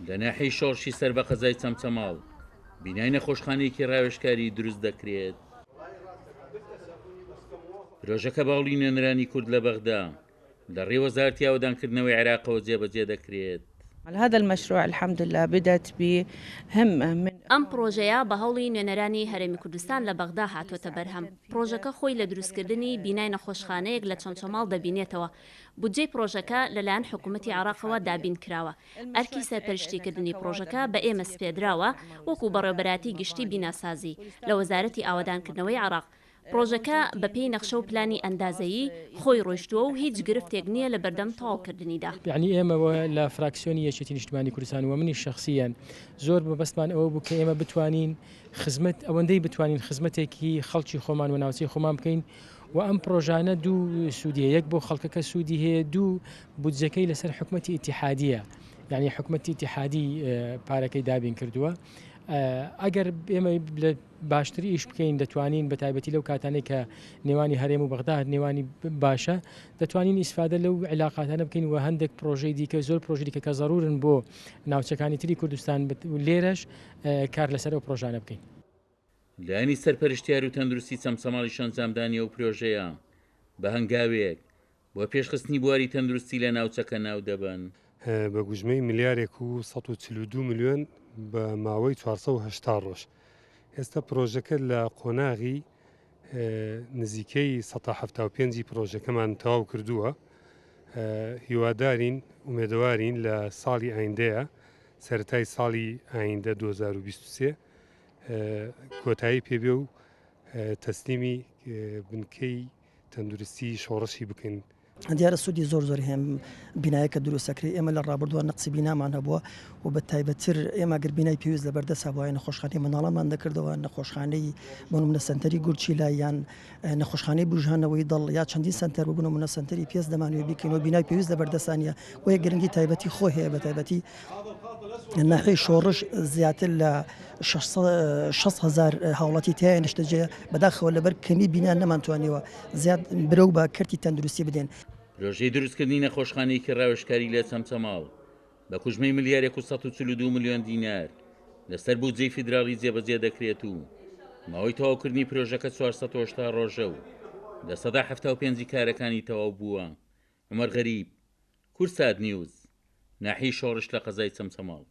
لە ناحیەی شۆڕشی سەر بە قەزای چەمچەماڵ بینای نەخۆشخانەیەکی ڕاوێژکاری دروست دەکرێت. پرۆژەکە بە هەوڵی نوێنەرانی کورد لە بەغدا لە ڕێی وەزارەتی ئاوەدانکردنەوەی عێراقەوە جێبەجێ دەکرێت. هذا المشروع الحمد لله بدات بهمة من. ئەم پڕۆژەیە بە هەوڵی نوێنەرانی هەرێمی کوردستان لە بەغدا هاتۆتە بەرهەم. پڕۆژەکە خۆی لە دروستکردنی بینای نەخۆشخانەیەک لە چەمچەماڵ دەبینێتەوە. بودجەی پڕۆژەکە لەلایەن حکومەتی عێراقەوە دابین کراوە. ئەرکی سەرپەرشتیکردنی پڕۆژەکە بە ئێمە سپێردراوە وەکو بەڕێوەبەرایەتی گشتی بیناسازی لە وەزارەتی ئاوەدانکردنەوەی عێراق. پڕۆژەکە بەپێی نەخشە و پلانی ئەندازەیی خۆی ڕۆیشتووە و هیچ گرفتێک نییە لە بەردەم تەواوکردنیدا. یەعنی ئێمە لە فراکسیۆنی یەکێتی نیشتمانی کوردستان و منیش شەخسییەن زۆر مەبەستمان ئەوە بوو کە ئێمە بتوانین خزمەت ئەوەندەی بتوانین خزمەتێکی خەڵکی خۆمان و ناوچەی خۆمان بکەین و ئەم پرۆژانە دوو سوودی هەیە یەک بۆ خەڵکەکە سوودی هەیە دوو بودجەکەی لەسەر حکومەتی ئیتیحادیە یعنی حکومەتی ئیتیحادی پارەکەی دابین کردووە ئەگەر ئێمە لە باشتر ئیش بکەین دەتوانین بە تایبەتی لەو کاتانەی کە نێوانی هەرێم و بەغدا نێوانی باشە دەتوانین ئیسفادە لەو علاقاتانە بکەین و هەندێک پرۆژەی دیکە زۆر پرۆژەی دیکە کە زەرورن بۆ ناوچەکانی تری کوردستان لێرەش کار لەسەر ئەو پرۆژانە بکەین. لایەنی سەرپەرشتیار و تەندروستی چەمچەماڵیش ئەنجامدانی ئەو پرۆژەیە بە هەنگاوێک بۆ پێشخستنی بواری تەندروستی لە ناوچەکە ناودەبەن. بە گوژمەی ملیارێک و 142 ملیۆن بە ماوەی 480 ڕۆژ. ئێستا پرۆژەکە لە قۆناغی نزیکەی 75 ی پرۆژەکەمان تەواو کردووە. هیوادارین ئومێدەوارین لە ساڵی ئایندەیە سەرەتای ساڵی ئایندە 2023 کۆتایی پێبێ و تەسلیمی بنکەی تەندروستی شۆڕشی بکەین. دیارە سوودی زۆر زۆر هەیە بینایەکە دروست ئەکرێ ئێمە لە ڕابردووە نەقسی بینامان هەبووە و بە تایبەتتر ئێمە گەر بینای پێویست لە بەردەست هەبوایە نەخۆشخانەی منداڵانمان دەکردەوە نەخۆشخانەی بۆ نمونە سەنتەری گورچیلە یان نەخۆشخانەی بوژانەوەی دڵ یا چەندین سەنتەر بۆ نمونە سەنتەری پێست دەمانەوێت بیکەینەوە بینای پێویست لە بەردەستان نییە بۆیە گرنگی تایبەتی خۆی هەیە بە تایبەتی ناحیەی شۆڕش زیاتر لە 600 هەزار هاوڵاتی تیایا نیشتەجێیە، بەداخەوە لەبەر کەمی بینا نەمانتوانیوە زیاد برەو بە کەرتی تەندروستی بدەین. پرۆژەی دروستکردنی نەخۆشخانەیەکی ڕاوێژکاری لە چەمچەماڵ بە کوژمەی ملیارێک و 142 ملیۆن دینار لەسەر بودجەی فیدراڵی جێبەجێ دەکرێت و ماوەی تەواوکردنی پرۆژەکە 480 ڕۆژە و 75% ی کارەکانی تەواو بووە. عومەر غەریب، کوردسات نیوز، ناحیەی شۆڕش لە قەزای چەمچەماڵ.